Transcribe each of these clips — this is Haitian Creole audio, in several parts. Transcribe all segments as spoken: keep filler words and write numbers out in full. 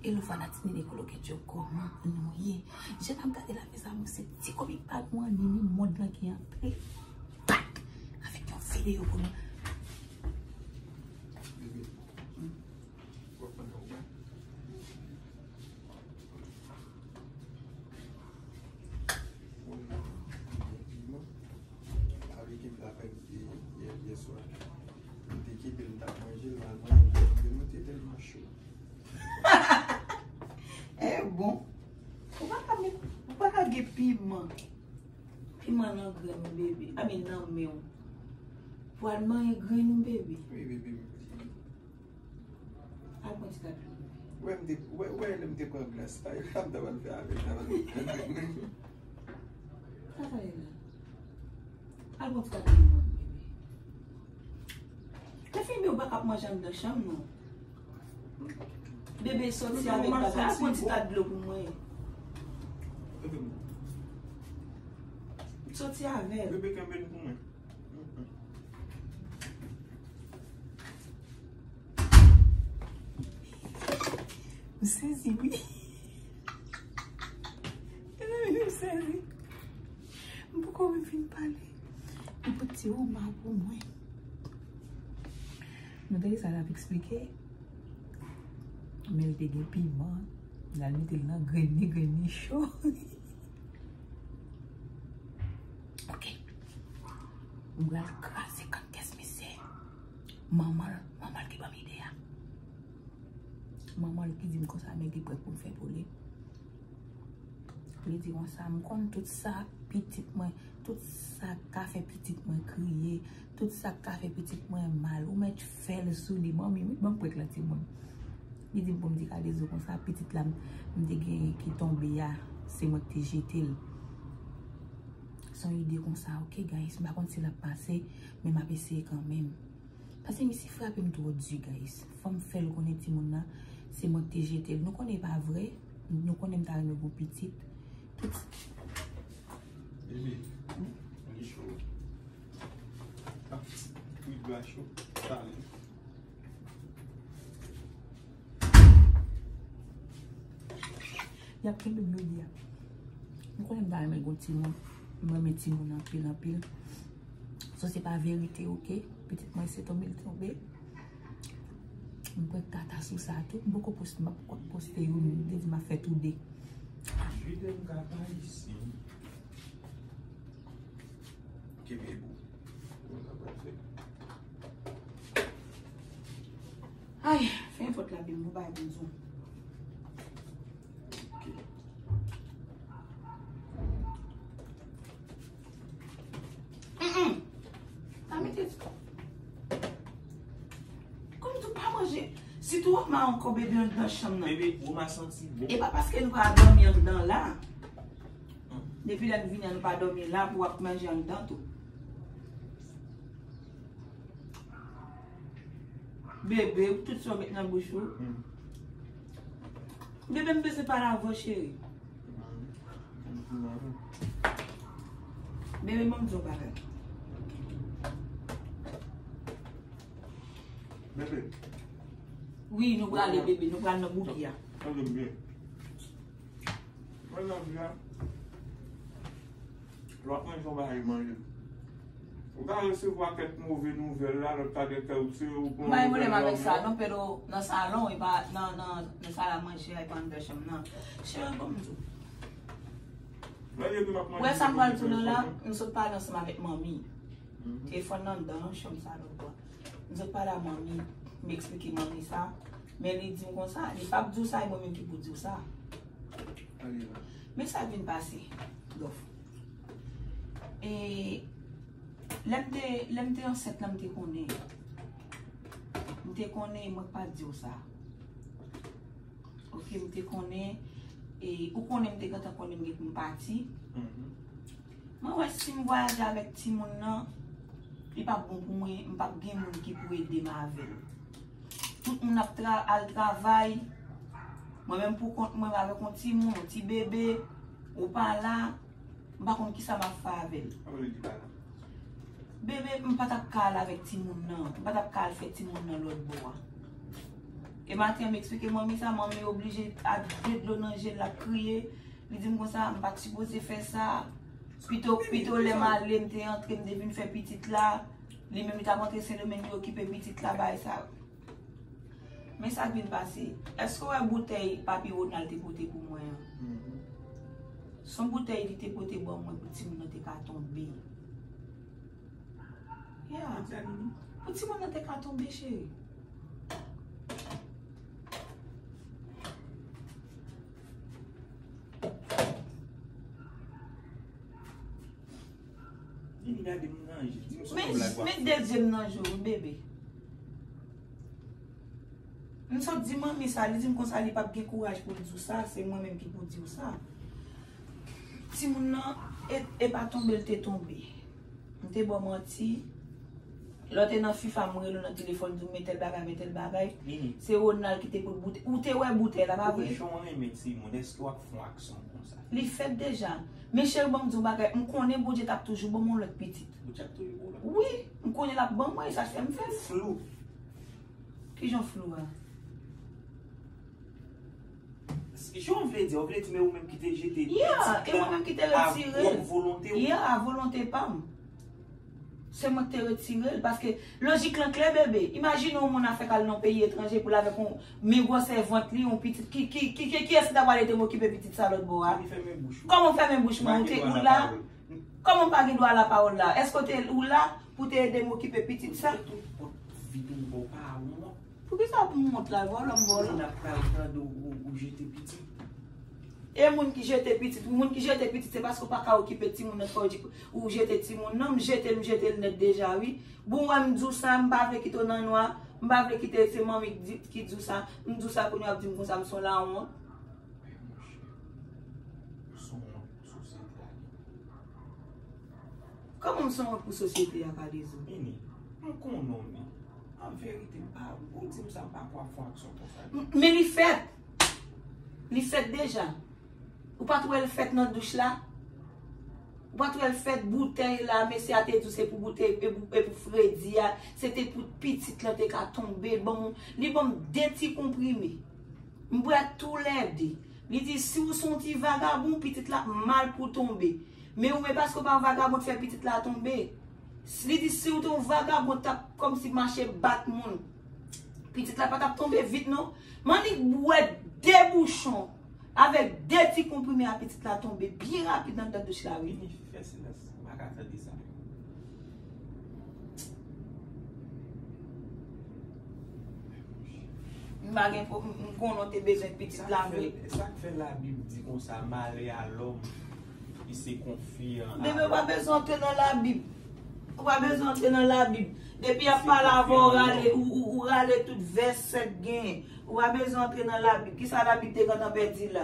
Hello fanatik Nini Koloke Djo, kòman nou ye? Jan n ap gade la, mezanmi, se ti komik pa nou an, Nini, mond lan ki antre. Bak! Avèk yon videyo pou nou. Avèk m t ap fè yè, yè swa. M te kite l, m t ap manje l, m al manje l, m te tèlman cho. Eh bon. Ou pa ka met, ou pa ka gen piman. Piman nan grenn ou, bebe. I mean, nan men w. Pou al manyen grenn ou, bebe. Wi, bebe, m di. Al pran ti kat limon. Wè, m te, wè, wè, lè m te pran glas pa, e sa m ta pral fè avè l, ta pral fè. Sa sa ye la? Al pran ti kat limon, bebe. Lè fini, ou pa ka ap manje anndan chanm, non. Bebe, soti avèk papa. Al pran ti kat dlo pou mwen. Soti avè l. Bebe, kenbe l pou mwen. M sezi, wi. Mezanmi, m sezi. M poko menm fin pale. M pote ti woma pou mwen. Nou tande sa l ap eksplike. Men l te gen piman. L al mete l nan grenn li, grenn li cho. Ok. M pral kraze kannkès misye. Manman l, manman l ki ban m ide a. Manman l ki di m konsa, men li prèt pou m fè pou li. Li di konsa, m konn tout sa pitit mwen, tout sa k ka fè pitit mwen kriye, tout sa k ka fè pitit mwen mal, ou mèt fè l sou li. Manmi, wi, ban m prank lan timoun. Li di m pou m di Kalezo konsa, pitit la m, m te gen ki tonbe a, se mwen ki te jete l. Se yon ide konsa, ok, guys, m pa konn si l ap pase, men m ap eseye kanmenm. Paske misye frape m twò di, guys. Fò m fè l konnen timoun nan, se mwen ki te jete l. Nou konnen e pa vre, nou konnen m ta renmen gon pitit. Tout. Bebe, li cho. Ah, wi, dwa cho. Talè. Y ap kenbe m jodi a. M konnen m ta renmen gon timoun. M renmen timoun anpil, anpil. So, se pa verite, ok? Pitit mwen se tonbe l tonbe. M pran tata sou sa tou. M poko poste, m ap poste youn. M te di m ap fè tou de. Jide m ka pa isi. Kenbe pou. Ay, fè fòt la, bim, nou bay bonjou. Ok. Mm-mm. Pa mete. Kòm tou pa manje. Sitou woma ankò, bebe, anndan chanm nan. Bebe, woma santi bon. E pa paske nou pa dòmi anndan la. Depi lè n vini an, nou pa dòmi la pou w ap manje anndan tou. Bebe, tout sa w met nan bouch ou. Bebe, m bezwen pale avè w, cheri. Bebe, ban m di w bagay. Bebe. Wi, nou prale, bebe, nou pral nan bouki a. Tande m byen. Mwen nan vi a, lè w ap manje yon bagay manje. Ou ka resevwa kèk move nouvèl la, lòt ka gen kè w tire, ou pran yon nouvèl lanmò. M pa gen pwoblèm avèk sa, non, Pedro, nan salon, e pa nan, nan, nan sal a manje a, e pa anndan chanm nan. Cheri, ban m di w. Ou wè sa m pral tounen la, m sot pale ansanm avèk manmi. Telefòn nan anndan chanm sa lòt bò. M sot pale a manmi, m eksplike manmi sa. Men li di m konsa, li p ap di w sa, e mwen menm ki pou di w sa. Men sa k vin pase, Dòf. E lè m te, lè m te ansent la, m te konnen. M te konnen, mwen k pa di w sa. Ok, m te konnen, e ou konnen m te gentan konnen m gen pou m pati. Mwen wè si m vwayaje avèk timoun nan, li p ap bon pou mwen, m p ap gen moun ki pou ede m avè l. Tout moun ap tra-, al travay, mwen menm pou kont mwen avèk yon timoun, yon ti bebe, ou pa la, m pa konn kisa m ap fè avè l. Bebe, m pa t ap ka al avèk timoun nan, m pa t ap ka al fè timoun nan lòt bò a. E E maten an, m eksplike manmi sa, manmi oblije ak de dlo nan je l, l ap kriye. Li di m konsa, m pa t sipoze fè sa. Pito, pito lè m ale, m te antre, m te vin fè pitit la. Li menm, li t ap antre Sendomeng, li okipe pitit la, bagay sa. Men sa k vin pase, èske w wè boutèy papi Ronald te pote pou mwen an? Se yon boutèy li te pote ban mwen pou timoun nan te ka tonbe. Yeah. Pou timoun nan te ka tonbe, cheri. Vini gade m nan je. Di m si w konn blag w ap fè. Men, men de zye m nan je w, wi, bebe. M sot di manmi sa, li di m konsa li p ap gen kouraj pou l di w sa, se mwen menm ki pou di w sa. Timoun nan, e, e pa tonbe l te tonbe. M te ba w manti. Lè w te nan fifa, m rele w nan telefòn, di w men tèl bagay, men tèl bagay. Se Ronald ki te pote boutèy. Ou te wè boutèy la, pa vre? Jan w renmen timoun, èske w ap fè yon aksyon konsa? Li fèt deja. Men cheri, ban m di w bagay, m konnen Bondye t ap toujou ban m yon lòt pitit. Bondye ap toujou ban w lòt pitit? Wi, m konnen l ap ban mwen, e sa fè m fè l. Flou. Kijan flou a? Jan w vle di, w vle di, men ou menm ki te jete pitit la a pwòp volonte w? Yeah, e mwen menm ki te retire l. Yeah, a volonte pa m. Se mwen ki te retire l, paske lojik lan klè, bebe. Imajine yon moun ap fèk al nan peyi etranje pou l avèk yon men gwosè vant li, yon pitit. Ki, ki, ki, ki, kiyès ki ta pral ede m okipe pitit sa lòt bò a? Kòman w fèmen bouch mwen? Ou te, ou la? Kòman m pa gen dwa lapawòl la? Èske w te, ou la pou te ede m okipe pitit sa? Poukisa pou m wont la? Vòlò m vòlò. Moun ap pral tande w, ou, ou jete pitit. E moun ki jete pitit, moun ki jete pitit, se paske w pa ka okipe timoun nan, fò w di, ou jete timoun nan, m jete l, m jete l nèt deja, wi. Bon, wè m di w sa, m pa vle kite w nan nwa, m pa vle kite se manmi ki di, ki di w sa, m di w sa kounye a w ap di m konsa, m se yon lawont. Monchè, ou se yon lawont pou sosyete a. Kòman m se yon wont pou sosyete a, Kalezo? Vini, m konnen w, men an verite, m pa, ou di m sa, m pa kwè w ap fè yon aksyon konsa. M, men li fèt. Li fèt deja. Ou pa t wè l fèt nan douch la? Ou pa t wè l fèt boutèy la, mesye a te di w se pou boutèy, e pou, e pou fredi a, se te pou pitit lan te ka tonbe, bon, li ban m de ti konprime. M bwè toulède. Li di, si w se yon ti vagabon, pitit la ap mal pou tonbe. Men ou menm, paske w pa yon vagabon, t fè pitit la tonbe. Li di, si w te yon vagabon, t ap kòmsi mache bat moun, pitit la pa t ap tonbe vit, non. M annik bwè de bouchon avèk de ti konprime a, pitit la tonbe byen rapid anndan douch la, wi. Vini, fè silans. M pa ka tande sa. M pa gen pwoblèm, m konnen w te bezwen pitit la vre. Sa k fè Labib di konsa, malè a lòm ki se konfi an. Bebe, ou pa bezwen antre nan Labib. Ou pa bezwen antre nan Labib. Depi y ap pale avè w, ou rale, ou, ou, ou rale tout vèsè k genyen. Ou pa bezwen antre nan Labib. Kisa Labib te gentan pèdi la?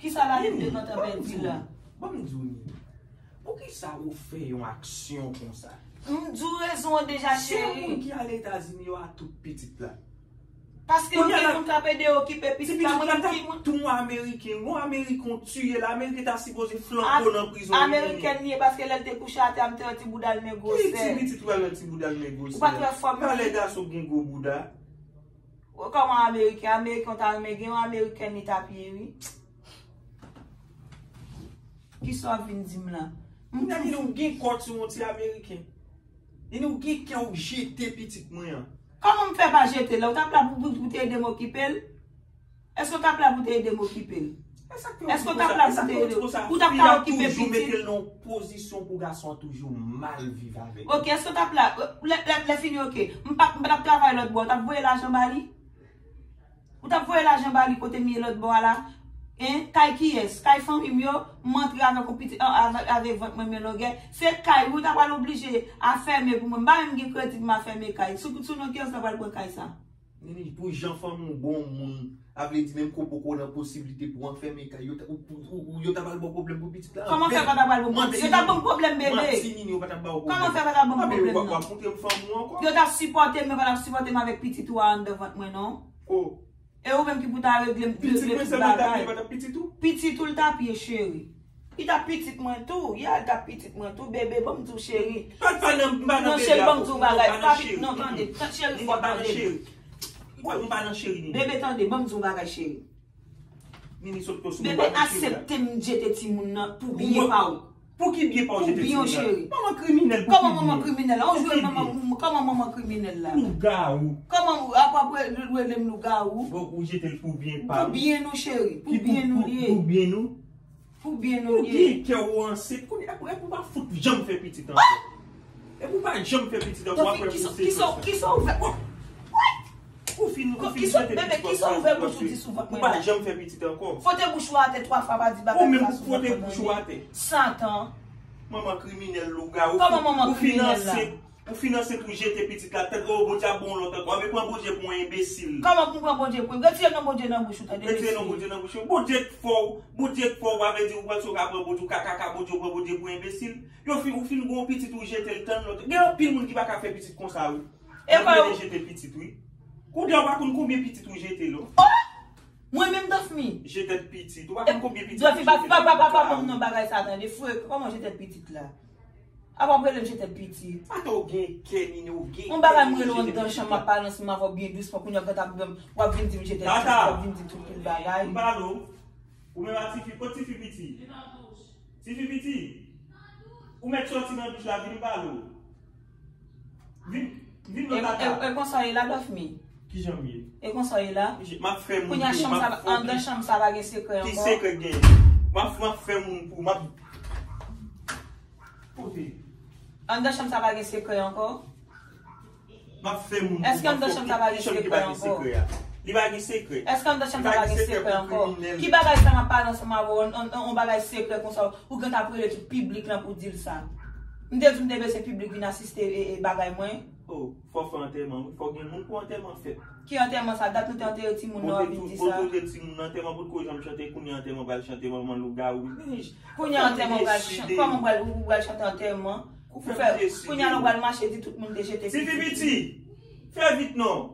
Kisa Labib te gentan pèdi la? Ban m di w, Nini. Poukisa ou fè yon aksyon konsa? M di w rezon an deja, cheri. Si yon moun ki al Etazini yo a tout pitit la. Paske yo gen moun k ap ede yo okipe pitit la, mwen menm ki moun. Tou yon Ameriken, yon Ameriken w tiye la, Ameriken ta sipoze flanke w nan prizon. Amerikèn li ye, paske lè l te kouche atè a, m te wè ti bouda l men gwosè. Ki ti pitit ou al wè ti bouda l men gwosè? Ou pa t wè fòm li? Talè gason gen gwo bouda. Kòman Ameriken? Ameriken w ta renmen gen, yon Amerikèn li t ap ye, wi. Kisa w ap vin di m la? Nini, ou gen kò ti yon ti Ameriken. Nini, ou gen kè ou jete pitit mwen an. Kòman m fè pa jete l? Ou t ap la pou, pou, pou te ede m okipe l? Èske w t ap la pou te ede m okipe l? Èske w t ap la pou te ede m? Ou t ap ka okipe pitit? Fi a toujou mete l nan yon pozisyon pou gason an toujou mal viv avèk li. Ok, èske w t ap la, lè, lè, lè fini, ok. M pa, m pa t ap travay lòt bò, w t ap voye lajan ba li? Ou t ap voye lajan ba li kote m ye lòt bò a la? Hein? Kay kiyès? Kay fanmi m yo, m antre avèk yon pitit, a, avèk, avèk vant mwen men longè. Se kay, wi, ou ta pral oblije afèmen pou mwen. M pa menm gen kredi pou m afèmen kay. Sou, sou non kiyès ou ta pral pran kay sa? Nini, pou jan fanmi w bon moun, a vle di menm ke w poko nan posiblite pou w anfèmen kay, yo ta, ou, ou, ou, yo ta pral ba w pwoblèm pou pitit la? Kòman fè pa ta pral ba w pwoblèm? Yo t ap ban m pwoblèm, bebe. Manti, Nini, yo pa t ap ba w pwoblèm. Kòman fè pa ta ban m pwoblèm, non? W ap montre m fanmi w ankò? Yo t ap sipòte m, yo pa t ap sipòte m avèk pitit ou a anndan vant mwen, non. Oh. E ou menm ki pou ta regle m, regle tout bagay. Pitit mwen sèlman t ap ye, pa t ap pitit ou? Pitit ou l t ap ye, cheri. Li t ap pitit mwen tou. Yeah, li t ap pitit mwen tou, bebe, ban m di w, cheri. Pa, pa nan, pa nan bebe a, non, cheri, ban m di w bagay. Pa pitit, non, tande. Cheri, fò tande. Ou wè, m pa nan cheri, Nini. Bebe, tande, ban m di w yon bagay, cheri. Nini, sot to sou mwen, Bebe, pa nan cheri. Aksepte m jete timoun nan pou byen pa w. Pou ki byen pa w jete timoun nan? Pou byen w, cheri. Manman kriminèl, pou ki byen? Kòman manman kriminèl la? Ou jwe manman, kòman manman kriminèl la? Lougawou. Kòman, apa w rele m lougawou? Bon, ou jete l pou byen pa w. Pou byen nou, cheri. Pou byen nou li ye. Pou byen nou. Pou byen nou li ye. Ou gen kè ou ansent, kounye a, epi ou pa fout janm fè pitit ankò. Epi ou pa janm fè pitit ankò, apre pou se konsa. Kisa ou fè? Ou fin, ou fin jete pitit ou ansanm pou w pa janm fè pitit ankò. Fote bouch ou atè twa fwa, pa di bagay sa sou mwen. Ou menm pou fote bouch ou atè. Satan. Manman kriminèl, lougawou. Kòman manman kriminèl la? Ou fin ansent, ou jete pitit la, tèt, oh, Bondye ap ba w lòt ankò. Ou pran Bondye pou yon enbesil. Kòman pou m pran Bondye pou? Retire non Bondye nan bouch ou, tande mesye. Retire non Bondye nan bouch ou. Bondye k fè w, Bondye k fè w, pa vle di ou panse ou ka pran Bondye, ou ka kaka Bondye, ou pran Bondye pou enbesil. Yo fin, ou fin gen yon pitit, ou jete l, tann lòt. Gen anpil moun ki pa ka fè pitit konsa, wi. Epa ou jete pitit, wi. Kounye a ou pa konn konbyen pitit ou jete, non. Oh! Mwen menm, Dofmy. Jete pitit. Ou pa konn konbyen pitit ou jete. Dofmy, pa, pa, pa, pa, pa ban m non bagay sa, tande. Frè, kòman jete pitit la? Apa w rele m jete pitit? Ata ou gen kè, Nini, ou gen kè. Yon bagay m rele w anndan chanm, m ap pale ansanm avè w byen dousman, kounye a w gentan ap, w ap vin di m jete pitit, w ap vin di tout pil bagay. M pale w. Ou menm a tifi, kot tifi piti? Tifi piti. Ou mèt sòti nan douch la, vin m pale w. Vin, vin nan tata. E konsa w ye la, Dofmy? Kijan m ye? E konsa w ye la? M ap fè moun pou, m ap fè moun. Kounye a, anndan chanm sa pa gen sekrè ankò? Ki sekrè k genyen? M ap, m ap fè moun pou, m ap. Kote? Anndan chanm sa pa gen sekrè ankò? M ap fè moun pou, m ap fè moun. Èske anndan chanm sa pa gen sekrè ankò? Li pa gen sekrè. Èske anndan chanm sa pa gen sekrè ankò? Ki bagay sa m ap pale ansanm avè w, yon, yon, yon bagay sekrè konsa, ou gentan ap rele tout piblik lan pou di l sa? M te di w m te bezwen piblik vin asiste e, e bagay mwen. Oh, fò fè antèman, wi. Fò gen moun pou antèman fèt. Ki antèman sa? Dat nou te antere timoun nan, w ap vin di sa. Bon, nou te timoun nan, antèman potko janm chante, kounye a antèman pral chante, manman lougawou. Kounye a antèman pral chante, kòman pral, ou pral chante antèman? Ou fè, kounye a nou pral mache di tout moun te jete pitit. Tifi piti, fè vit non.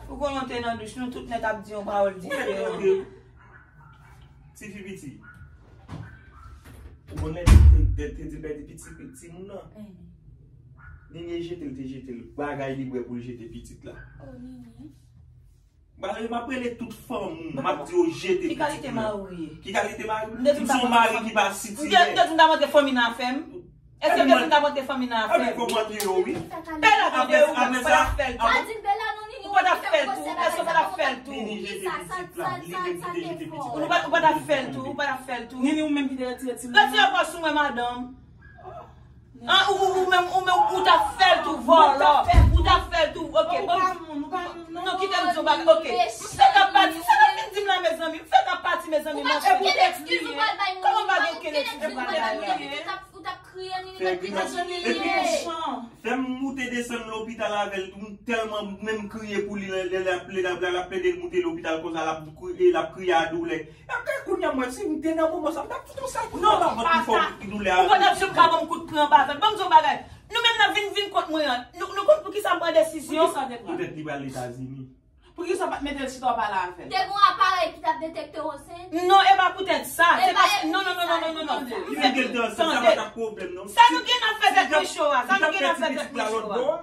Ou konnen w te nan douch, nou tout nèt ap di yon pawòl diferan. Tifi piti. Ou konnen te, te, te di pèdi pitit, pitit moun nan. Nini jete l, te jete l. Bagay li bwè pou l jete pitit la. Bagay m ap rele tout fanm ou, m ap di yo jete pitit mwen. Ki kalite mari w ye? Ki kalite mari? M se yon mari ki pa sitirè. M te di m ta rantre fanmi nan afè m. Èske m te di m ta rantre fanmi nan afè m? Ebyen, fò m rantre yo, wi. Bella, tande, ou pa t ap fè l tou. Ou pa t ap fè l tou. Èske ou pa t ap fè l tou? Nini jete pitit la. Li menm ki te jete pitit la. Ou pa t ap fè l tou. Ou pa t ap fè l tou. Nini, ou menm ki te retire timoun nan. Retire kò sou mwen, madanm. An, ou, ou, ou menm, ou menm, ou t ap fè l tou, vòlò. Ou t ap fè l tou, ok, bon. Non, kite m di yon bagay, ok. M fèk ap pati, sa n ap vin di m la, mezanmi. M fèk ap pati, mezanmi, m ap fè l. Kòman m pa gen okenn ekspliz pou m ba la? Fè grimas. Epi, fè m moute desann lopital avè l tou, m tèlman menm kriye pou li, lè, lè, lè l ap plede l moute lopital konsa, l ap kriye, l ap kriye a doulè. Apre kounye a, mwen, si m te nan moman sa, m t ap fout yon sèl kout pran anba vant pou fè w doulè a. Ou pa t ap janm ka ban m kout pran anba vant. Ban m di w yon bagay. Nou menm nan vin, vin kont mwen an. Nou, nou konn poukisa m pran desizyon? Poutèt li pral Etazini. Poukisa w pa t mete l chita w pale avè l? Te gen yon aparèy ki t ap detekte w ansent? Non, e pa poutèt sa. Se paske, non, non, non. Li vin gen l te ansent, sa pa t ap pwoblèm, non. Sa nou gen nan fè tèt mwen cho a? Sa nou gen nan fè tèt mwen cho a?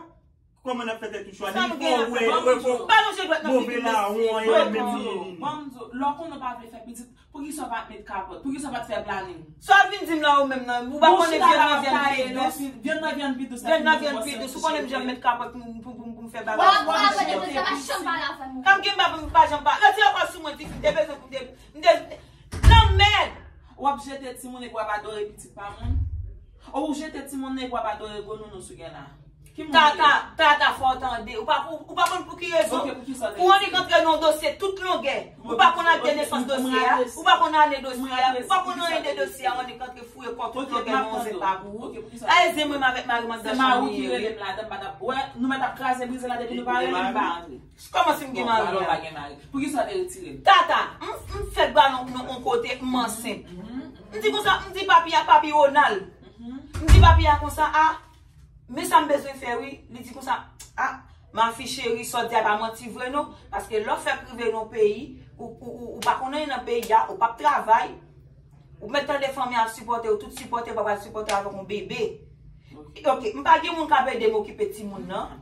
Kòman n ap fè tèt ou cho a? Li fò wè, wè, wè, move lawon an, yo menm li. Ban m di w, lè w konnen w pa vle fè pitit, poukisa w pa t met kapòt? Poukisa w pa t fè planin? Sa w vin di m la ou menm nan, ou pa konnen vyann nan vyann pi dous? Vyann nan vyann pi dous. Vyann nan vyann pi dous. Ou konnen m janm met kapòt pou, pou, pou, pou m fè bagay. Wè, wè, wè, sa pa janm pale avè m. Kan m gen bagay m pa janm pale. Retire kò sou mwen, tifi, m te bezwen pou m te, m te, lanmèd! W ap jete timoun epi w ap adore pitit pa moun? Ou jete timoun nan epi w ap adore gwo nounou sou gen la? Tata, tata, fò w tande. Ou pa, ou, ou pa konn pou ki rezon. Ou annik antre nan yon dosye tout longè. Ou pa konn ak de nesans dosye a. Ou pa konn ane dosye a. Ou pa konn anyen de dosye a. Ou annik antre fouye kò w tout longè nan yon zèpa pou ou. A, e zen mwen avèk mari m anndan chanm li ye. Nou mèt ap kraze brize la depi nou pa renmen m pa antre. Kòman si m gen mari la? Poukisa w te retire l? Tata, m, m fèk ba nan yon kote, m ansent. M di konsa, m di papi a, papi Ronald. M di papi a konsa, a, men sa m bezwen fè wi. Li di konsa, a, ma fille chérie, sa w di a pa manti vre non. Paske lè w fèk rive nan yon peyi, ou, ou, ou, ou pa konn anyen nan peyi a, ou p ap travay. Ou mèt tande fanmi an ap sipòte w, tout sipòte, pa pral sipòte w avèk yon bebe. Ok, m pa gen moun k ap ede m okipe timoun nan.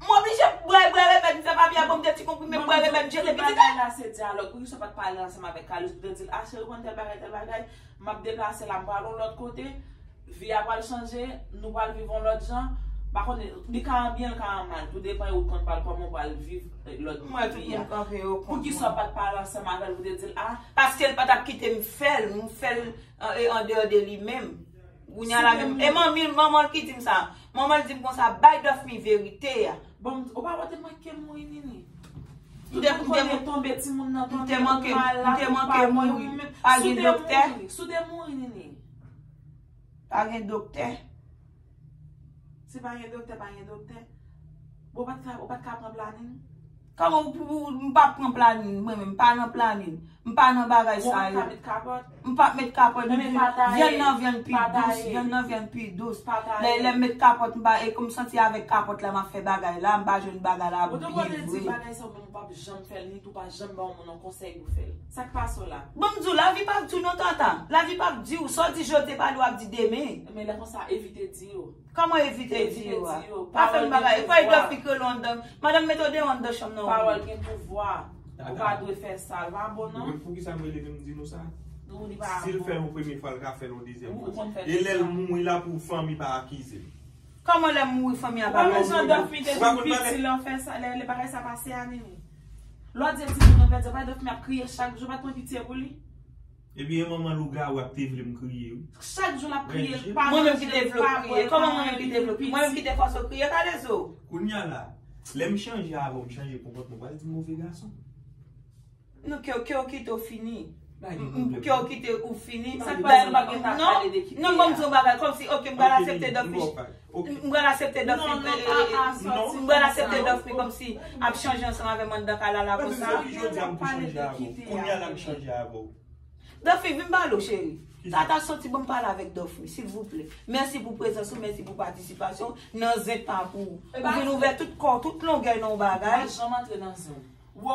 M oblije bwè, bwè remèd, m fè papye a ban m de ti konprime, m bwè remèd, jete pitit la. Bagay la se dyalòg. Poukisa w pa t pale ansanm avèk Carlos pou te di l, a cheri, ou konn tèl bagay, tèl bagay, m ap deplase la, m pral yon lòt kote, vi a pral chanje, nou pral viv yon lòt jan. Pa konnen, li ka an byen, li ka an mal, tou depan e ou t konn pral kòman w pral viv lòt vi a. Poukisa w pa t pale ansanm avè l pou te di l, a? Paske l pa t ap kite m fè l, m fè l an, e andeyò de li menm. Kounye a la menm, e manmi, manman l ki di m sa. Manman l di m konsa, bay Dòfmi verite a. Bon, ou pa wè te manke mouri, Nini? M te, m te, tonbe, timoun nan tonbe, ou malad, ou pa wè ou menm. Si w te mouri, si w te mouri, Nini? Pa gen doktè. Si pa gen doktè, pa gen doktè. Bon, ou pa t ka, ou pa t ka pran planin? Kòman ou pou, m pa pran planin, mwen menm, m pa nan planin. M pa nan bagay sa yo. Ou pa met kapòt? M p ap met kapòt. Vyann nan vyann pi dous, vyann nan vyann pi dous. Lè, lè m met kapòt, m pa, e kou m santi avèk kapòt la, m ap fè bagay la, m pa jwenn bagay la byen vre. Ou te konn di bagay sa, ou menm ou p ap janm fè l, ni tou pa janm ba yon moun yon konsèy pou fè l. Sa k pase w la? Bon, m di w, lavi p ap di w non, tata. Lavi p ap di w. Sa w di jodi, pa li w ap di demen. Men lè konsa, evite di yo. Kòman evite di yo a? Pa fè m bagay. Fò e Dòfmi k rele w anndan. Madanm, mete w deyò anndan chanm nan. Pawòl gen pouvwa. Ou pa dwe fè sa. L pa bon, non. Ou konn poukisa m rele vin di nou sa? Si l fè l yon premye fwa, l ka fè l yon dezyèm fwa. E lè l mouri la pou fanmi pa akize m? Kòman lè m mouri fanmi a pa akize m? Ou pa konn jan Dòfmi te vin piti lè w fè sa, lè, lè bagay sa pase a, Nini? Lè w di timoun nan pèdi, pa Dòfmi ap kriye chak jou, pa t pran pitye pou li? Epi e manman lougawou ap te vle m kriye, wi. Chak jou l ap kriye, l pa manje, l pa bwè, l pa anyen, li vin piti. Mwen menm ki te fòse w kriye, Kalezo. Kounye a la, lè m chanje avè w, m chanje konpòtman, w pral di m move gason. Non, ke, ke w kite w fini. Ke w kite ou fini. Non, non, ban m di yon bagay, kòmsi, ok, m pral aksepte Dòfmi. M pral aksepte Dòfmi, m pral aksepte Dòfmi kòmsi ap chanje ansanm avè m anndan kay la la konsa. Kounye a la m chanje avè w. Dòfmi, vin pale w, cheri. Tata, soti, ban m pale avèk Dòfmi, silvouplè. Mèsi pou prezans ou, mèsi pou patisipasyon w nan zen pa pou ou. Ou vin ouvè tout kò w, tout longè nan yon bagay. Ou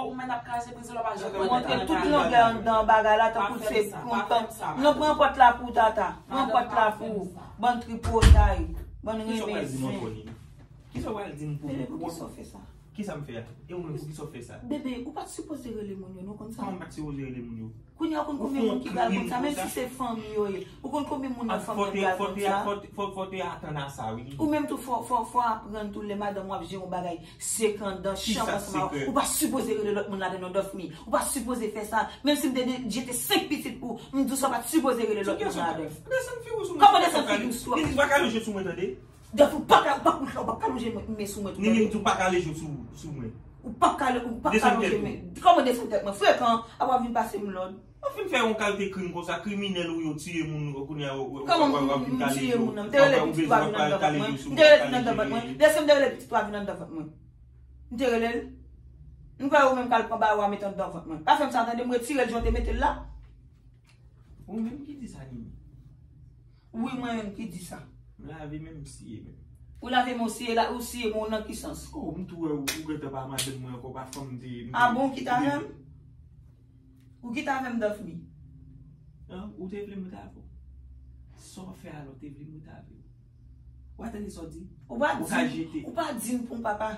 antre tout longè anndan bagay la, tankou se kontan. Non, pran pòt la pou ou, tata. Pran pòt la pou ou. Bann tripotay, bann renmen zen. Kisa w pral di m pou mwen? Bebe, poukisa w fè sa? Kisa m fè a? E ou menm, poukisa w fè sa? Bebe, ou pa t sipoze rele moun yo, nou konn sa? Kòman m pa t sipoze rele moun yo? Kounye a, ou konn konbyen moun ki pral konn sa, menm si se fanmi yo ye. Ou konn konbyen moun nan fanmi an pral konn sa? Fò, fò, fò, fò te atann a sa, wi. Ou menm tou, fò, fò, fò aprann tou lè madanm w ap jere yon bagay sek anndan chanm ansanm avè w. Ou pa sipoze rele lòt moun ladan non, Dòfmi. Ou pa sipoze fè sa. Menm si m te de-, jete senk pitit pou ou, m di w sa, w pa t sipoze rele lòt moun ladan. Kòman desann figi w sou? Ou pa ka lanje sou mwen, tande? Dòfmi, ou pa ka, ou pa, ou pa ka lonje men sou mwen tou, tande? Nini, m di w pa ka lanje sou, sou mwen. Ou pa ka, ou pa ka lonje men. Kòman desann tèt mwen? Frekan, apa w ap vin pase m lòd? Ou fin fè yon kalite krim konsa, kriminèl ou yo tiye moun, kounye a w ap vin kale yo. Kòman m tiye moun nan? M te rele pitit ou a vin anndan vant mwen. M te rele pitit ou a vin anndan vant mwen. M te rele l. M kwè ou menm k al pran bawo a mete anndan vant mwen. Pa fè m sa tande, m retire l jan w te mete l la. Ou menm ki di sa, Nini? Wi, mwen menm ki di sa. M lave men m siye men. Ou lave men w siye la, ou siye men w nan ki sans? Oh, m tou wè ou, ou gentan pa madanm mwen ankò, pa fanm m te ye. A bon, ou kite avè m? Ou kite avè m, Dòfmi? An, ou te vle m rete avè w? Sa w fè alò, ou te vle m rete avè w? Ou pa tande sa w di? Ou pa di m, ou pa di m pou yon papa.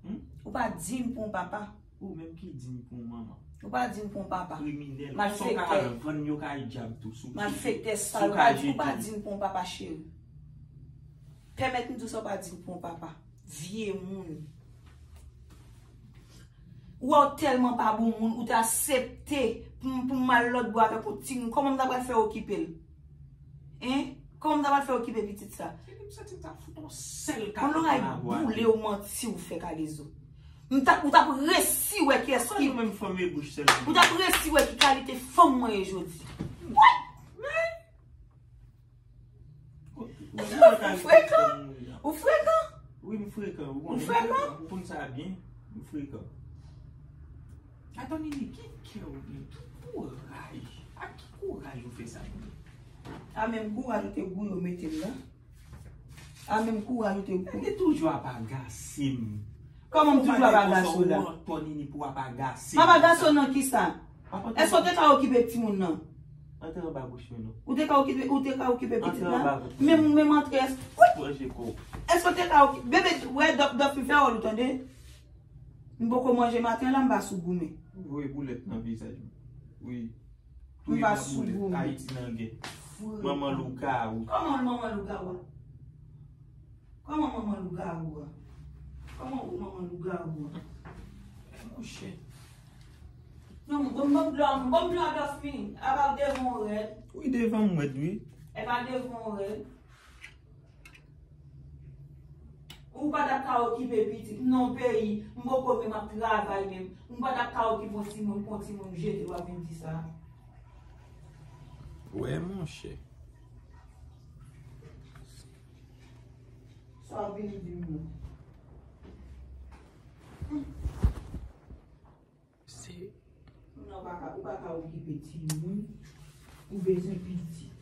Hmm? Ou pa di m pou yon papa. Ou menm ki di m pou yon manman. Ou pa di m pou yon papa. Kriminèl. Malfektè. Sa w ka vann yo kay dyab tou sou, sou, sou, sou kay Jezi. Malfektè, sal, ou pa di m pou yon papa, cheri. Pèmèt m di w sa w pa di m pou yon papa. Vye moun. Ou wè w tèlman pa bon moun, ou te aksepte pou m, pou m al lòt bò avèk yon timoun. Kòman m ta pral fè okipe l? Hein? Kòman m ta pral fè okipe pitit sa? Fini m santi m ta fout on sèl katon nan lagò a. Yon loray boule w manti w fè, Kalezo. M ta, ou t ap resi wè kiyès ki. Ou menm fanm e bouch sèlman. Ou t ap resi wè ki kalite fanm mwen ye jodi. What? Men! Ou frekan. Ou frekan. Wi, m frekan. Ou frekan? Ou konn sa byen. M frekan. Atò, Nini, ki kè ou gen? Ki kouraj? Ak ki kouraj ou fè sa pou mwen? A menm kouraj ou te gouye w mete m nan? A menm kouraj ou te gouye. Li toujou ap agase m. Kòman m toujou ap agase w la? Ou pa gen kontò, Nini, pou w ap agase m. M ap agase w nan kisa? Èske w te ka okipe timoun nan? Antre anba bouch mwen non. Ou te ka okipe, ou te ka okipe pitit la? Antre anba vant mwen. Menm, menm antre, èske, wi! Manje kò. Èske w te ka okipe? Bebe, wè, Dòf, Dòf, fè wòl ou tande. M poko manje maten la, m pa sou goumen. Voye boulèt nan vizaj mwen. Wi. M pa sou goumen. Ayiti nan gè. Manman lougawou. Kòman manman lougawou a? Kòman manman lougawou a? Kòman ou manman lougawou a? Monchè. Non, bon, bon, bon, bon, bon, Dòfmi. Apa devan w rèd? Wi, devan m rèd, wi. Epa devan w rèd. Ou pa t ap ka okipe pitit. Non, peyi. M poko menm ap travay menm. M pa t ap ka okipe yon timoun, pou yon timoun jete, w ap vin di sa. Wè, monchè. Sa w ap vin di m nan? Se. Non, ou pa ka, ou pa ka okipe timoun. Ou bezwen pitit.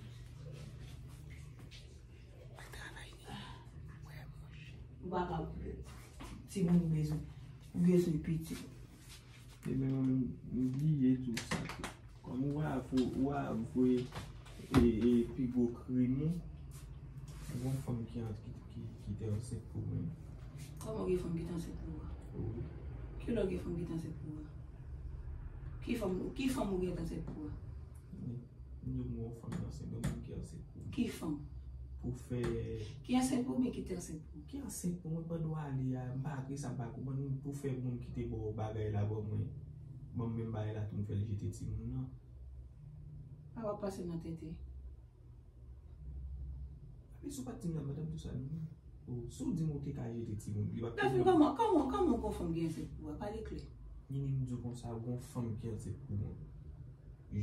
Ou pa ka okipe timoun, ou bezwen, ou bezwen pitit. Ebyen, m bliye di w sa tou. Kòm ou a vo-, ou a avwe e, e pi gwo krim ou. Gon fanm ki ant-, ki, ki, ki te ansent pou mwen. Kòman gen fanm ki te ansent pou ou a? Wi. Kilè gen fanm ki te ansent pou ou a? Ki fanm, ki fanm ou gen te ansent pou ou a? M di w gon fanm ki ansent, gon moun ki ansent pou mwen. Ki fanm? Pou fè. Ki ansent pou ou oubyen ki te ansent pou ou? Ki ansent pou mwen pandan w ale a, m pa apre sa, m pa konprann, pou fè moun ki te ba w bagay la ban mwen. Ban m menm bagay la tou, m fè l jete timoun nan. A w ap pase nan tete. Epi si w pa t di m la, m pa t ap di w sa non. O, si w di m ou te ka jete timoun, li p ap Dafin, kòman, kòman, kòman gon fanm ki ansent pou ou a? Pale klè. Nini, m di w konsa, gon fanm ki ansent pou mwen.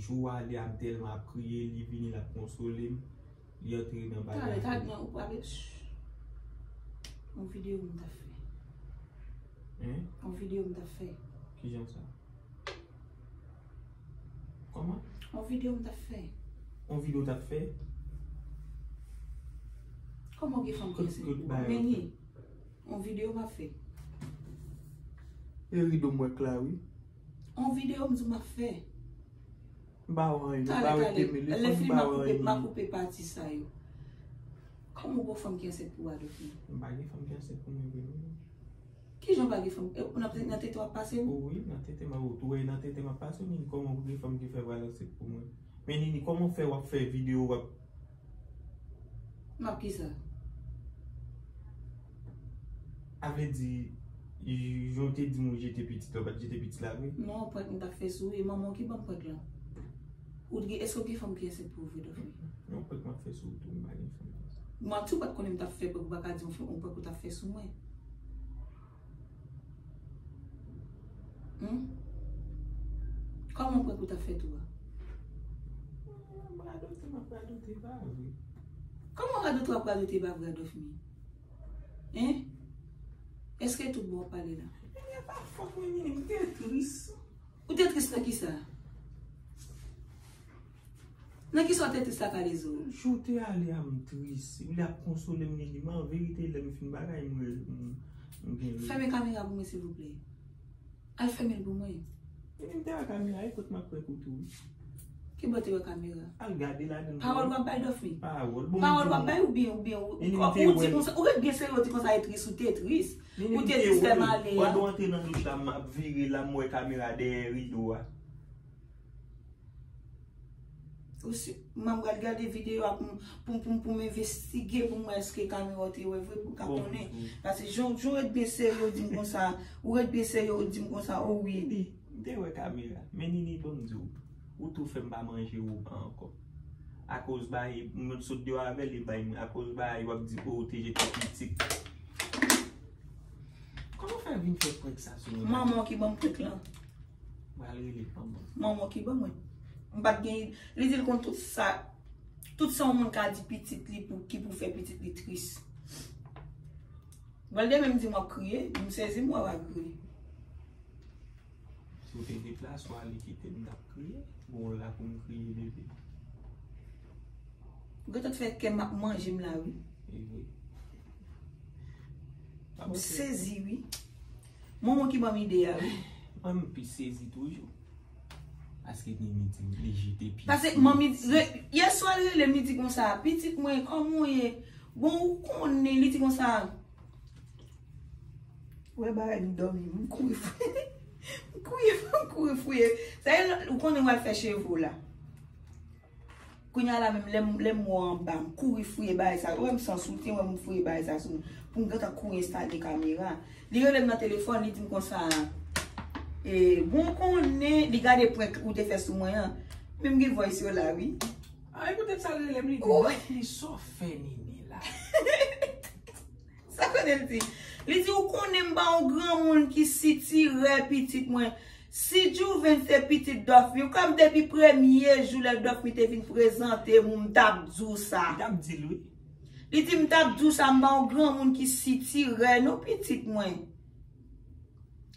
Jou a, li a, m tèlman ap kriye, li vini, l ap konsole m. Li antre nan bagay. Talè, talè, non, ou pale. Yon videyo m t ap fè. Hein? Yon videyo m t ap fè. Kijan sa? Kòman? Yon videyo m t ap fè. Yon videyo w t ap fè? Kòman gen fanm ki ansent pou ou? Meni, yon videyo m ap fè. E rido m wè k la, wi. Yon videyo m di w m ap fè. M pa wè anyen, m pa wè temele, m pa wè anyen. Lè fini, m a koupe, m a koupe pati sa yo. Kòman w gon fanm ki ansent pou ou a, Dòfmi? M pa gen fanm ki ansent pou mwen vre non. Kijan w pa gen fanm? E, nan, nan tete w ap pase m? O wi, nan tete m ap, ou wè nan tete m ap pase w, Nini, kòman pou gen fanm ki fè w al ansent pou mwen? Men Nini, kòman fè w ap fè videyo, w ap M ap kisa? A vle di, jan w te di m ou jete pitit la, ou pa t jete pitit la vre? Non, prank m t ap fè sou ou, e manman w ki ban m prank lan. Ou t gen, èske w gen fanm ki ansent pou ou vre, Dòfmi? Non, prank m ap fè sou ou tou, m pa gen fanm. Manti, ou pa t konnen m t ap fè prank, ou pa ka di m yon prank ou t ap fè sou mwen. Hmm? Kòman prank ou t ap fè tou a? M radote, m ap radote, pa vre. Kòman radote w ap radote, pa vre, Dòfmi? Hein? Èske tout bon w ap pale la? Ebyen, pa fòt mwen, Nini, m te tris. Ou te tris nan kisa? Nan kisa w te tris la, Kalezo? Jou te ale a, m tris. Li ap konsole m, li di m an verite, lè m fin bagay, m, m, m gen. Fèmen kamera pou mwen, silvouplè. Al fèmen l pou mwen. Li di m te wè kamera, e kot m ap wè kote w? Ki bò te wè kamera? Al gade ladan l. Pawòl w ap bay, Dòfmi? Pawòl. Bon, pawòl w ap bay oubyen, oubyen ou, ou di konsa, ou ret byen serye, ou di konsa e tris, ou te tris. Ou te tris, fè malè a. Pandan w antre nan douch la, m ap vire la, m wè kamera dèyè rido a. Ou si, m ap gad gade videyo a pou m, pou m, pou m, pou m envestige pou m wè èske kamera w te wè vre pou m ka konnen. Paske jan, jan w ret byen serye, w di m konsa, ou ret byen serye, w di m konsa, o wi. Wi, m te wè kamera. Men Nini, ban m di w, ou tou fè m pa manje repa ankò. Akoz bagay, mwen sot deyò avè l, li bay mwen. Akoz bagay, w ap di, o, ou te jete pitit. Kòman w fè vin fè prank sa sou mwen? Manman w ki ban m prank lan. Pral rele manman. Manman ki ban mwen. M pa t gen, li di l konn tout sa, tout sa yon moun ka di pitit li pou, ki pou fè pitit li tris. Pral demen m di m w ap kriye, m sezi m wè w ap kriye. Si w te deplase w ale kite m, m t ap kriye. Bon, la pou m kriye, bebe. Ou gentan fè kè m ap manje m la, wi. E wi. M sezi, wi. Manman ki ban m ide a, wi. Mwen, m pi sezi toujou. Paske Nini di m li jete pye. Paske manmi, re- yè swa l rele m, li di konsa, "Pitit mwen, kòman w ye?" Bon, ou konnen, li di konsa, "Wè bagay m dòmi, m kouri fouye." M kouri, m kouri fouye. Sa e, ou konnen w al fè cheve w la. Kounye a la menm, lè m, lè m wè w anba, m kouri fouye bagay sa. Ou wè m san soutyen, ou wè m fouye bagay sa sou mwen. Pou m gentan kouri enstale kamera. Li rele m nan telefòn, li di m konsa, e, bon, konnen, li gade prank ou te fè sou mwen an. Men m gen voice yo la, wi. Ay, poutèt sa l rele m, li di, "Dòfmi, sa w fè Nini la?" Sa konnen l di? Li di, "Ou konnen m pa yon granmoun ki sitirè pitit mwen. Si Juven se pitit Dòfmi, ou konn depi premye jou lè Dòfmi te vin prezante m, m t ap di w sa." M t ap di l, wi. Li di, "M t ap di w sa, m pa yon granmoun ki sitirè non pitit mwen."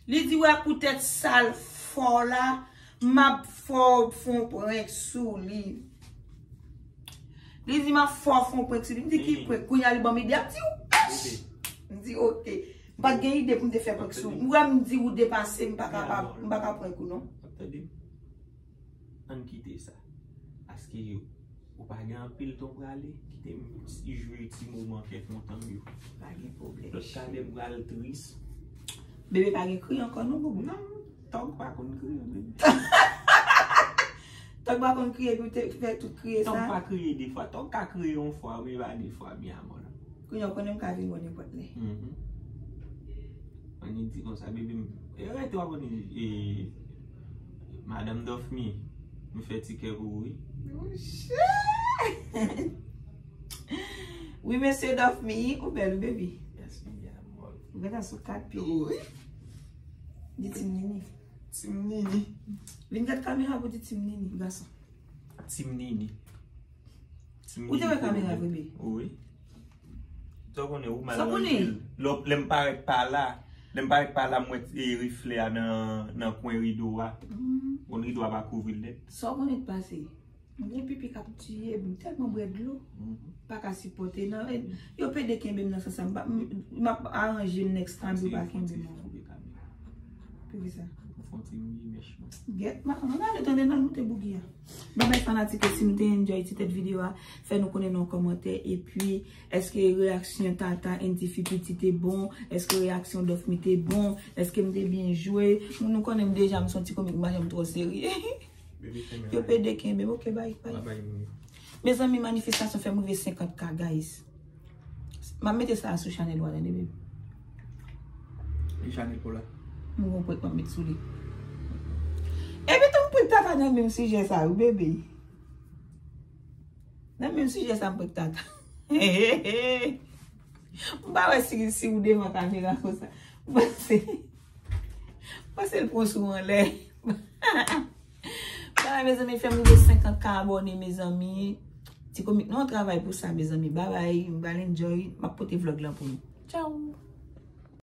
Li di, "Wè poutèt sa l fè w la, m ap fè w fè yon prank sou li." Li di, "M ap fè w fè yon prank sou li." M di, "Ki prank?" Kounye a li ban m ide, ap di, "Ou!" M di, "Oke." M pa t gen ide pou m te fè prank sou ou. Ou wè m di ou depase, m pa kapab, m pa ka prank ou non. Ap tande m. Ann kite sa. Paske ou pa gen anpil tan w prale. Kite m jwi ti moman kèk moman m yo. Pa gen pwoblèm. Lòt talè m pral tris. Bebe pa gen kri ankò non, boubou. Non, Tòg pa konn kriye, bebe. Tòg pa konn kriye, epi w te fè tout kriye sa. Tòg pa kriye de fwa. Tòg ka kriye yon fwa, men pa de fwa, mi amor. Kounye a, w konnen m ka vin wè nenpòt lè. Mhm. Ann di konsa, bebe, m, e, rete w ap ann, e, Madanm Dòfmi, m fè ti kè pou ou, wi. Oh, shit! Wi, mesye Dòfmi, ou bèl, wi, baby. Yes, mi amor. Ou gentan sou kat pye. Wi. Di Team Nini. Team Nini. Vin gad kamera pou di Team Nini, gason. Team Nini. Ou te wè kamera vre, bebe? Wi. Sa w konnen, ou mal anpil. Lè, lè m parèt pa la, lè m parèt pa la, m wè, e, reflè a nan, nan kwen rido a. Bon, rido a pa kouvri l nèt. Sa w konnen k pase? M gen pipi k ap tiye m, m tèlman bwè dlo. Pa ka sipòte, non. E, yo pede kenbe m nan sans sa. M pa, m, m ap aranje l next time pou yo pa kenbe m ankò. Poukisa? Ou fè yon ti mouye mèch mwen. Gèt, ma, ann ale tande nan moute bougi a. Bon, bèl fanatik yo, si nou te enjoy ti tèt videyo a, fè nou konnen nan kòmantè. Epi, èske reyaksyon Tata and Tifi piti te bon? Èske reyaksyon Dòfmi te bon? Èske m te byen jwe? Nou, nou konnen m deja, m se yon ti komik, m pa janm twò serye. Yo pede kenbe m, oke, bay, bay. Mezanmi, manifestasyon fè m rive senkant K, guys. M ap mete sa a sou chanèl ou a, tande, bebe. Ki chanèl pou la? M gon prank m ap met sou li. Epi tou m prank Tata nan menm sijè sa, wi, bebe. Nan menm sijè sa, m prank Tata. M pa wè si, si ou devan kamera konsa. M panse, m panse l pran sou anlè. Bagay, mezanmi, fè m rive senkant K abòne, mezanmi. Ti komik, nou an travay pou sa, mezanmi. Babay, m pral enjoy. M ap pote vlòg lan pou nou. Tchaw!